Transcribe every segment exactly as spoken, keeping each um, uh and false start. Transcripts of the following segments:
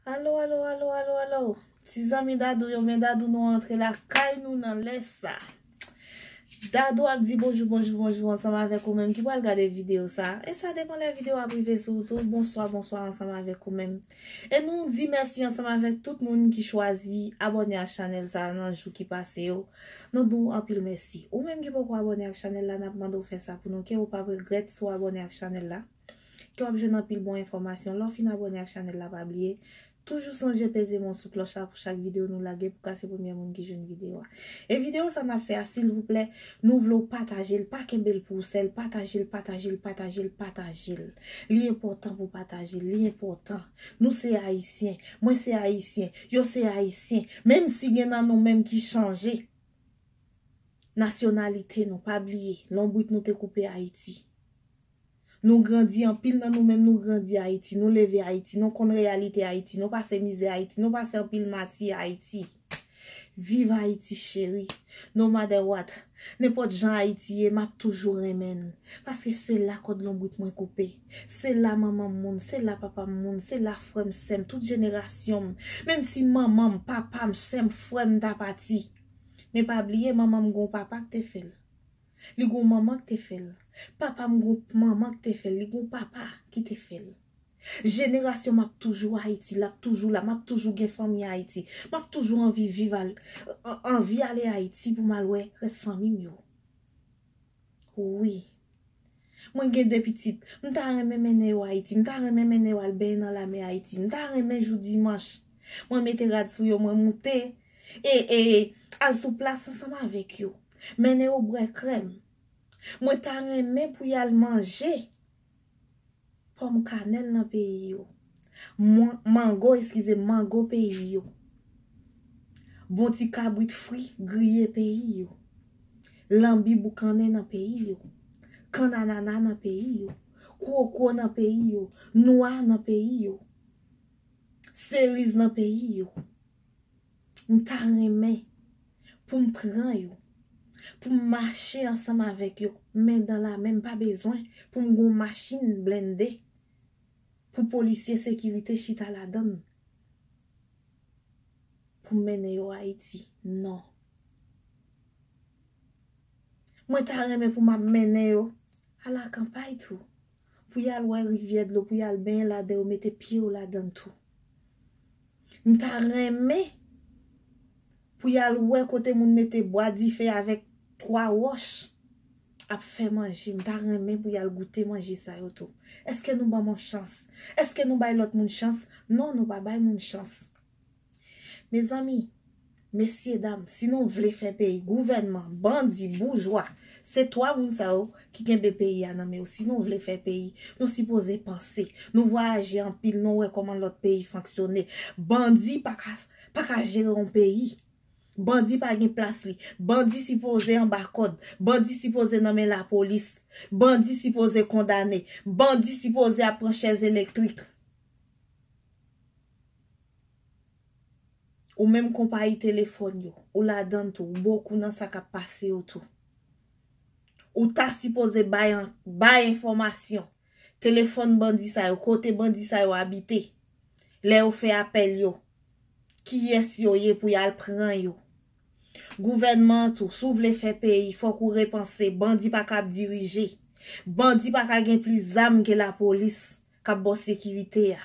Alo, alo, alo, alo, alo. Ti zanmi Dadou yo, men Dadou nou antre lakay nou nan lè sa. Dadou ap di bonjou, bonjou, bonjou ansanm avèk ou menm ki pral gade videyo sa. E sa depan lè videyo ap rive sou ou tou. Bonswa, bonswa ansanm avèk ou menm. E nou di mèsi ansanm avèk tout moun ki chwazi abòne ak chanèl sa nan jou ki pase yo. Nou di w anpil mèsi. Ou menm ki poko abòne ak chanèl la, n ap mande w fè sa pou nou, ke ou p ap regrèt si w abòne ak chanèl la. Ke w ap jwenn anpil bon enfòmasyon. Lè w fin abòne ak chanèl la, pa bliye, toujou sonje peze men w sou klòch la pou chak videyo nou lage pou ka se premye moun ki jwenn videyo a. E videyo sa n ap fè a, silvouplè, nou vle w pataje l, pa kenbe l pou w sèl, pataje l, pataje l, pataje l, pataje l. Li enpòtan pou pataje l, li enpòtan. Nou se Ayisyen, mwen se Ayisyen, yo se Ayisyen. Menm si gen nan nou menm ki chanje nasyonalite nou, pa bliye, lonbrit nou te koupe Ayiti. Nou grandi, anpil nan nou menm nou grandi Ayiti, nou leve Ayiti, nou konn reyalite Ayiti, nou pase mizè Ayiti, nou pase anpil mati Ayiti. Viv Ayiti cheri. No matter what, nenpòt jan Ayiti ye, m ap toujou renmen l. Paske se la kòd lonbrit mwen koupe. Se la manman m mouri, se la papa m mouri, se la frè m, sè m, tout jenerasyon m. Menm si manman m, papa m, sè m, frè m ta pati. Men pa bliye, manman m gon papa k te fè l. Li gon manman k te fè l. Papa m gon manman k te fè l. Li gon papa ki te fè l. Jenerasyon m ap toujou Ayiti, l ap toujou la, m ap toujou gen fanmi Ayiti. M ap toujou anvi viv al, an- anvi ale Ayiti pou m al wè rès fanmi m yo. Wi. Mwen gen de pitit. M ta renmen mennen yo Ayiti. M ta renmen mennen yo al benyen nan lamè Ayiti. M ta renmen jou dimanch, mwen mete rad sou yo, mwen moute e, e al sou plas ansanm avèk yo. Mennen yo bwè krèm. Mwen ta renmen pou y al manje pòm kanèl nan peyi yo. Mwen- mango, eskize, mango peyi yo. Bon ti kabrit fri griye peyi yo. Lanbi boukannen nan peyi yo. Kann anana nan peyi yo. Kwokwo nan peyi yo. Nwa nan peyi yo. Seriz nan peyi yo. M ta renmen pou m pran yo, pou m mache ansanm avèk yo, men dan la men, m pa bezwen pou m gon machin blende, pou polisye sekirite chita ladan l, pou m mennen yo Ayiti. Non. Mwen ta renmen pou m ap mennen yo a lakanpay tou, pou y al wè rivyè dlo, pou y al benyen ladan yo, mete pye yo ladan l tou. M ta renmen pou y al wè kote moun mete bwa dife avèk twa wòch ap fè manje. M ta renmen pou y al goute manje sa yo tou. Èske nou ban m yon chans? Èske nou bay lòt moun chans? Non, nou pa bay moun chans. Mezanmi, mesye dam, si nou vle fè peyi, gouvènman, bandi, boujwa, se twa moun sa yo ki kenbe peyi a nan men yo. Si nou vle fè peyi, nou sipoze panse. Nou vwayaje anpil, nou wè kòman lòt peyi fonksyone. Bandi pa ka, pa ka jere yon peyi. Bandi pa gen plas li. Bandi sipoze anba kòd. Bandi sipoze nan men lapolis. Bandi sipoze kondane. Bandi sipoze ap pran chèz elektrik. Ou menm konpayi telefòn yo, ou ladan l tou, ou bokou nan sa k ap pase yo tou. Ou ta sipoze bay an- bay enfòmasyon. Telefòn bandi sa yo, kote bandi sa yo abite. Lè yo fè apèl yo, kiyès yo ye pou y al pran yo. Gouvènman an tou, si w vle fè peyi, fòk ou repanse. Bandi pa ka ap dirije. Bandi pa ka gen plis zam ke lapolis k ap ba w sekirite a.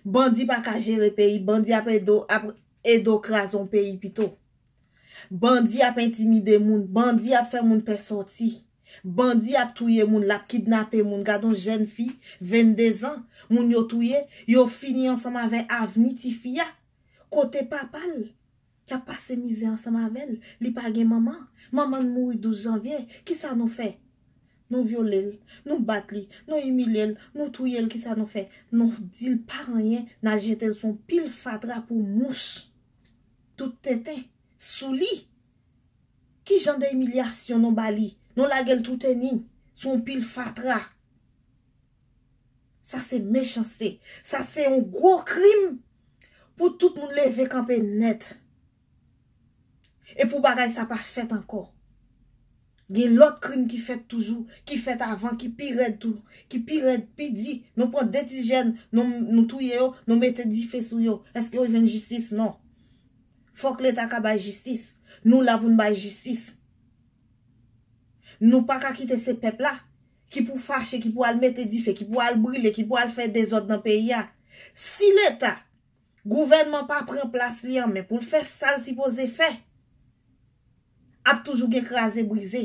Bandi pa ka jere peyi, bandi ap ede w, ap ede w kraze yon peyi pito. Bandi ap entimide moun, bandi ap fè moun pè sòti. Bandi ap touye moun, l ap kidnape moun. Gad yon jèn fi, vennde zan, moun yo touye, yo fini ansanm avè avni tifi a. Kote papa l? Y ap pase mizè ansanm avè l. Li pa gen manman. Manman l mouri douz janvye. Kisa nou fè? Nou vyole l, nou bat li, nou imilye l, nou touye l, kisa nou fè? Nou di l pa anyen, n al jete l sou yon pil fatra pou mouch. Tout tenten sou li. Ki jan de imilyasyon nou ba li? Nou lage l tou teni sou yon pil fatra. Sa se mechanste. Sa se yon gwo krim pou tout moun leve kanpe nèt. E pou bagay sa pa fèt ankò. Gen lòt krim ki fèt toujou, ki fèt avan, ki pi rèd tou, ki pi rèd, pi di. Nou pran de ti jèn, nou, nou touye yo, nou mete dife sou yo. Èske yo jwenn jistis? Non. Fòk Leta ka bay jistis. Nou la pou n bay jistis. Nou pa ka kite se pèp la ki pou fache, ki pou al mete dife, ki pou al brile, ki pou al fè dezòd nan peyi a. Si Leta, gouvènman pa pran plas li an men pou l fè sa l sipoze fè, ap toujou gen kraze brize.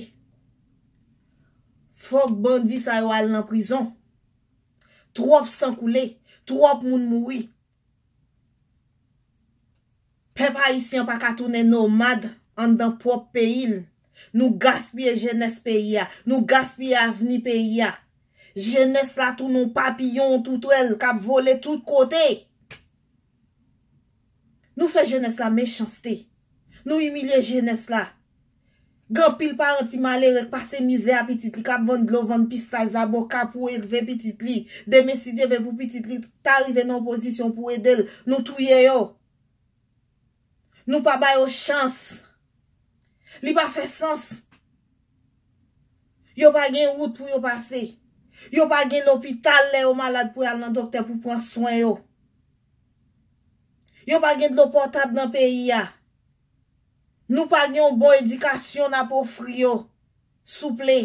Fòk bandi sa yo al nan prizon. Twòp san koule, twòp moun mouri. Pèp ayisyen pa ka tounen nomad anndan pwòp peyi l. Nou gaspiye jenès peyi a, nou gaspiye avni peyi a. Jenès la tounen yon papiyon, yon toutwèl k ap vole tout kote. Nou fè jenès la mechanste. Nou imilye jenès la. Gen anpil paran ti malere k pase mizè a pitit li, k ap vann dlo, vann pistaj, zaboka pou elve pitit li. Demen, si Dye vle, pou pitit li ta rive nan yon pozisyon pou ede l, nou touye yo. Nou pa ba yo chans. Li pa fè sans. Yo pa gen wout pou yo pase. Yo pa gen lopital lè yo malad pou y al nan doktè pou pran swen yo. Yo pa gen dlo potab nan peyi a. Nou pa gen yon bon edikasyon n ap ofri yo. Souple,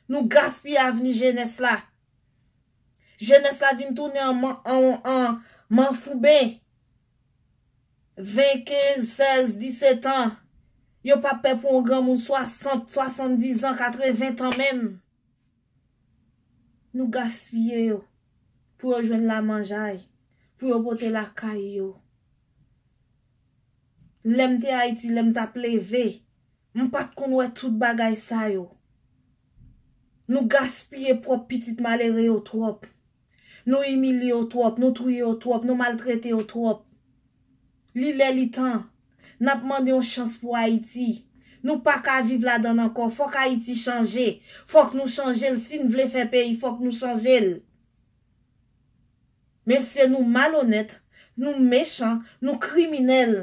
nou gaspiye avni jenès la. Jenès la vin tounen an man-, an, an manfouben. Ven, kenz, sèz, disèt an. Yo p ap pè pou yon granmoun swasant, swasanndizan, katreven tan menm. Nou gaspiye yo pou yo jwenn lamanjay, pou yo pote lakay yo. Lè m te Ayiti, lè m t ap leve, m pa t konn wè tout bagay sa yo. Nou gaspiye pwòp pitit malere yo twòp. Nou imilye yo twòp, nou touye yo twòp, nou maltrete yo twòp. Li lè li tan. N ap mande yon chans pou Ayiti. Nou pa ka viv ladan l ankò. Fòk Ayiti chanje. Fòk nou chanje l. Si n vle fè peyi, fòk nou chanje l. Mesye, nou malonèt, nou mechan, nou kriminèl.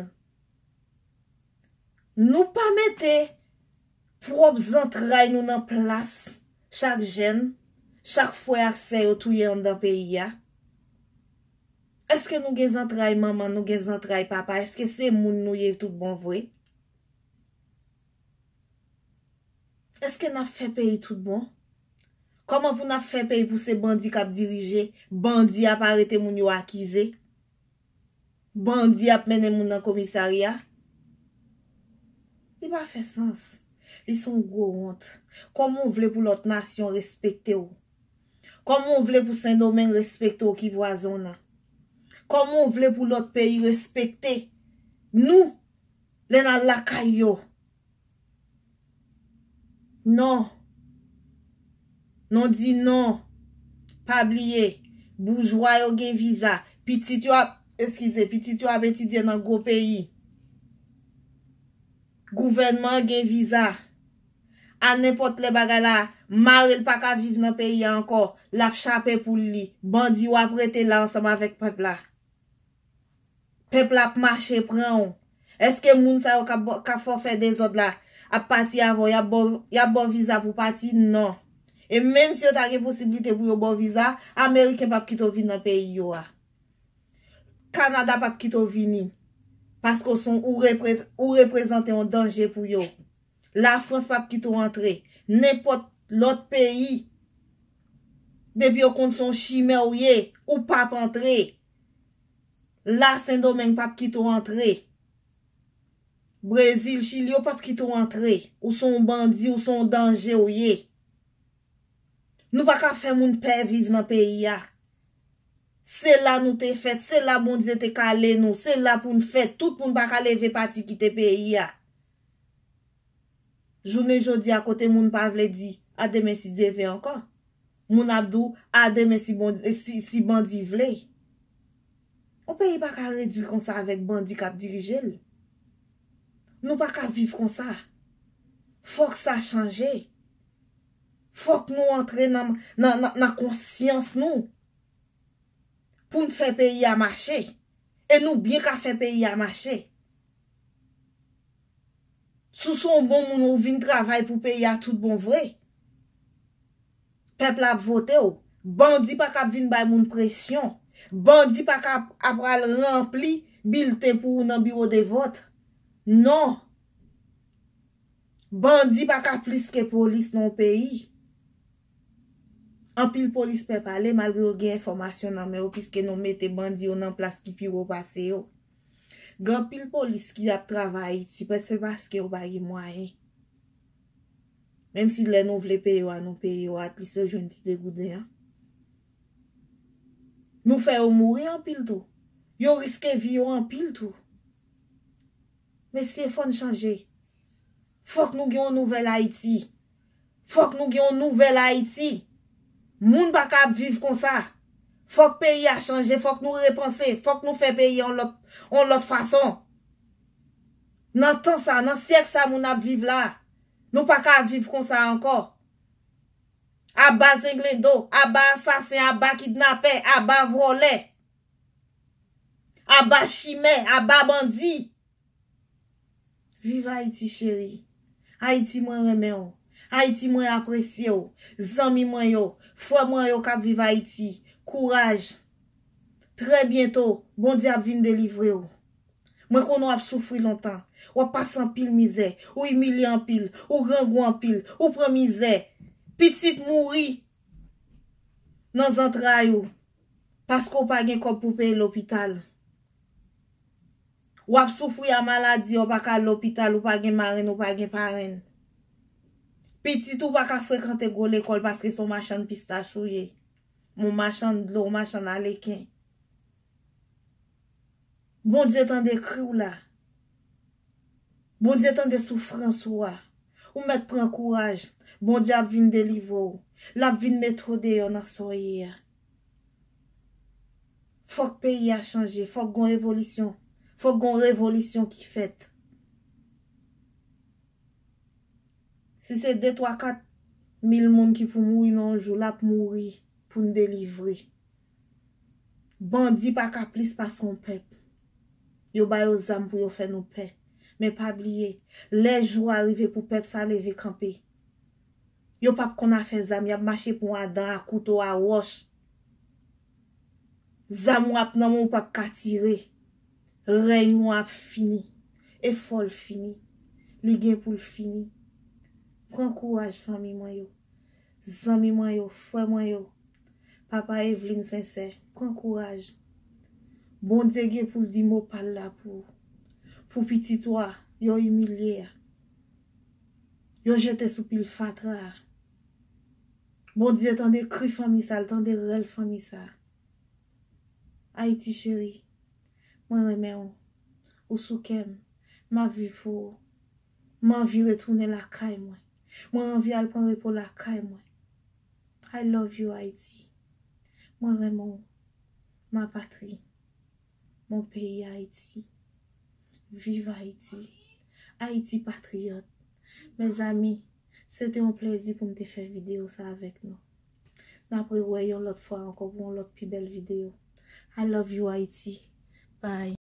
Nou pa mete pwòp zantray nou nan plas chak jèn, chak frè ak sè yo touye anndan peyi a. Èske nou gen zantray manman, nou gen zantray papa? Èske se moun nou ye tout bon vre? Èske n ap fè peyi tout bon? Kòman pou n ap fè peyi pou se bandi k ap dirije, bandi ap arete moun yo akize, bandi ap mennen moun nan komisarya? Li pa fè sans. Li se yon gwo wont. Kòman w vle pou lòt nasyon respekte w? Kòman w vle pou Sendomeng respekte w ki vwazen w nan? Kòman w vle pou lòt peyi respekte nou lè n al lakay yo? Non. Non di non. Pa bliye, boujwa yo gen viza. Pitit yo ap, eskize, pitit yo ap etidye nan gwo peyi. Gouvènman an gen viza. A nenpòt lè bagay la mare, l pa ka viv nan peyi a ankò, l ap chape poul li. Bandi yo ap rete la ansanm avèk pèp la. Pèp la ap mache pran w. Èske moun sa yo k ap ba w, k ap fè w fè dezòd la ap pati avè w? Y ap ba w, y ap ba w viza pou w pati? Non. E menm si yo ta gen posiblite pou yo ba w viza, Ameriken p ap kite w vin nan peyi yo a. Kanada p ap kite w vini. Paske w se yon, ou repre-, ou reprezante yon danje pou yo. Lafrans p ap kite w antre. Nenpòt lòt peyi, depi yo konn se yon chimè w ye, ou p ap antre. La, Sendomeng p ap kite w antre. Brezil, Chili, yo p ap kite w antre. Ou se yon bandi, ou se yon danje w ye. Nou pa ka fè moun pè viv nan peyi a. Se la nou te fèt, se la Bondye te kale nou, se la pou n fèt. Tout moun pa ka leve pati kite peyi a. Jounen jodi a, kote moun pa vle di, a demen si Dye vle ankò. Moun ap di w, a demen si Bondye, si, si bandi vle. Yon peyi pa ka redui konsa avèk bandi k ap dirije l. Nou pa ka viv konsa. Fòk sa chanje. Fòk nou antre nan, nan, nan, nan konsyans nou. Pou n fè peyi a mache. E nou byen ka fè peyi a mache. Si w se yon bon moun, ou vin travay pou peyi a tout bon vre. Pèp la ap vote w. Bandi pa ka ap vin bay moun presyon. Bandi pa ka ap, ap al ranpli bilten pou ou nan biwo de vòt. Non. Bandi pa ka plis ke polis nan yon peyi. Anpil polis pè pale, malgre yo gen enfòmasyon nan men yo, piske nou mete bandi yo nan plas ki pi wo pase yo. Gen anpil polis ki ap travay Ayiti, pa se paske yo pa gen mwayen. Menm si lè nou vle peye yo a, nou peye yo a, at least yo jwenn ti de gouden an. Nou fè yo mouri anpil tou. Yo riske vi yo anpil tou. Mesye, fò n chanje. Fòk nou gen yon nouvèl Ayiti. Fòk nou gen yon nouvèl Ayiti. Moun pa ka ap viv konsa. Fòk peyi a chanje, fòk nou repanse, fòk nou fè peyi a yon lòt, yon lòt fason. Nan tan sa, nan syèk sa moun ap viv la, nou pa ka viv konsa ankò. Aba zenglendo, aba asasen, aba kidnapè, aba vòlè, aba chimè, aba bandi. Viv Ayiti cheri. Ayiti mwen renmen w. Ayiti mwen apresye w. Zanmi mwen yo, frè mwen yo k ap viv Ayiti, kouraj. Trè byento, Bondye ap vin delivre w. Mwen konnen w ap soufri lontan. W ap pase anpil mizè. Ou imilye anpil. Ou grangou anpil. Ou pran mizè. Pitit mouri nan zantray ou. Paske w pa gen kòb pou peye lopital. W ap soufri a maladi, w pa ka al lopital, ou pa gen marenn, ou pa gen parenn. Pitit ou pa ka frekante gwo lekòl paske se yon machann pistach ou ye. Yon machann dlo, yon machann aleken. Bondye tande kri w la. Bondye tande soufrans ou a. Ou mèt pran kouraj. Bondye ap vin delivre w. L ap vin mete w deyò nan sa w ye a. Fòk peyi a chanje. Fòk gon evolisyon. Fòk gon revolisyon ki fèt. Si se de, twa, kat mil moun ki pou mouri nan yon jou, l ap mouri pou n delivre. Bandi pa ka plis pase yon pèp. Yo ba yo zam pou yo fè nou pè. Men pa bliye, lè jou a rive pou pèp sa leve kanpe. Yo p ap konn afè zam, y ap mache pran adan a kouto, a wòch. Zam w ap nan men w, ou p ap ka tire. Rèy w ap fini. E fò l fini. Li gen pou l fini. Pran kouraj, fanmi mwen yo. Zanmi mwen yo, frè mwen yo. Papa Evelyn Sensè, pran kouraj. Bondye gen pou l di mo pa l la pou ou. Pou pitit ou a, yo imilye a. Yo jete sou pil fatra a. Bondye tande kri fanmi sa, l tande rèl fanmi sa. Ayiti cheri, mwen renmen w. Ou sou kè m. M ap viv pou ou. M anvi retounen lakay mwen. Mwen anvi al pran repo lakay mwen. I love you, Ayiti. Mwen renmen w. Ma patrie. Mon pays Haïti. Vive Haïti. Haïti patriyòt. Mezanmi, se te yon plèzi pou m te fè videyo sa avèk nou. N ap rewè yon lòt fwa ankò pou yon lòt pi bèl videyo. I love you, Haïti. Bye.